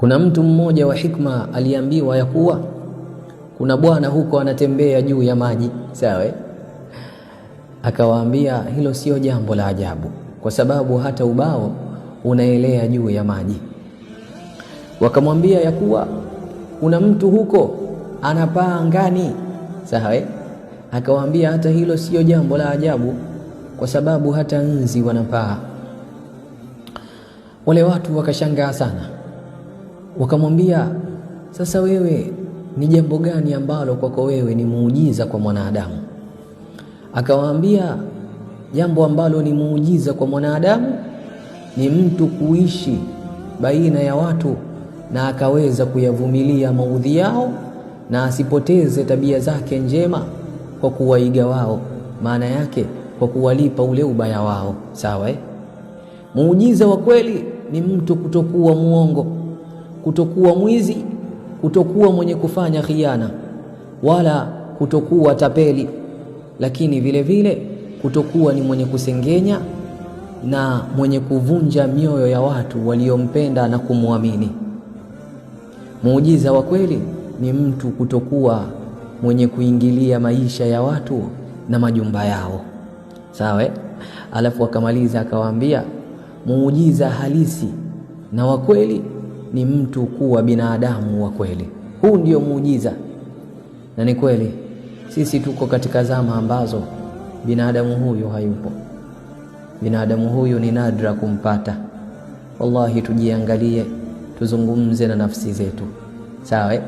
Kuna mtu mmoja wa hikma aliambiwa ya kuwa kuna bwana huko anatembea juu ya maji, sawa? Akawaambia hilo sio jambo la ajabu, kwa sababu hata ubao unaelea juu ya maji. Wakamwambia ya kuwa kuna mtu huko anapaa angani, sawa? Akawaambia hata hilo sio jambo la ajabu, kwa sababu hata nzi wanapaa. Wale watu wakashangaa sana, wakamwambia sasa wewe ni jambo gani ambalo kwako wewe ni muujiza kwa mwanadamu? Akawaambia jambo ambalo ni muujiza kwa mwanadamu ni mtu kuishi baina ya watu na akaweza kuyavumilia maudhi yao na asipoteze tabia zake njema kwa kuwaiga wao, maana yake kwa kuwalipa ule ubaya wao, sawa eh? Muujiza wa kweli ni mtu kutokuwa muongo, kutokuwa mwizi, kutokuwa mwenye kufanya khiana, wala kutokuwa tapeli, lakini vile vile kutokuwa ni mwenye kusengenya na mwenye kuvunja mioyo ya watu waliompenda na kumwamini. Muujiza wa kweli ni mtu kutokuwa mwenye kuingilia maisha ya watu na majumba yao, sawa eh? Alafu akamaliza akawaambia muujiza halisi na wa kweli ni mtu kuwa binadamu wa kweli. Huu ndio muujiza. Na ni kweli sisi tuko katika zama ambazo binadamu huyu hayupo, binadamu huyu ni nadra kumpata. Wallahi, tujiangalie, tuzungumze na nafsi zetu, sawa eh?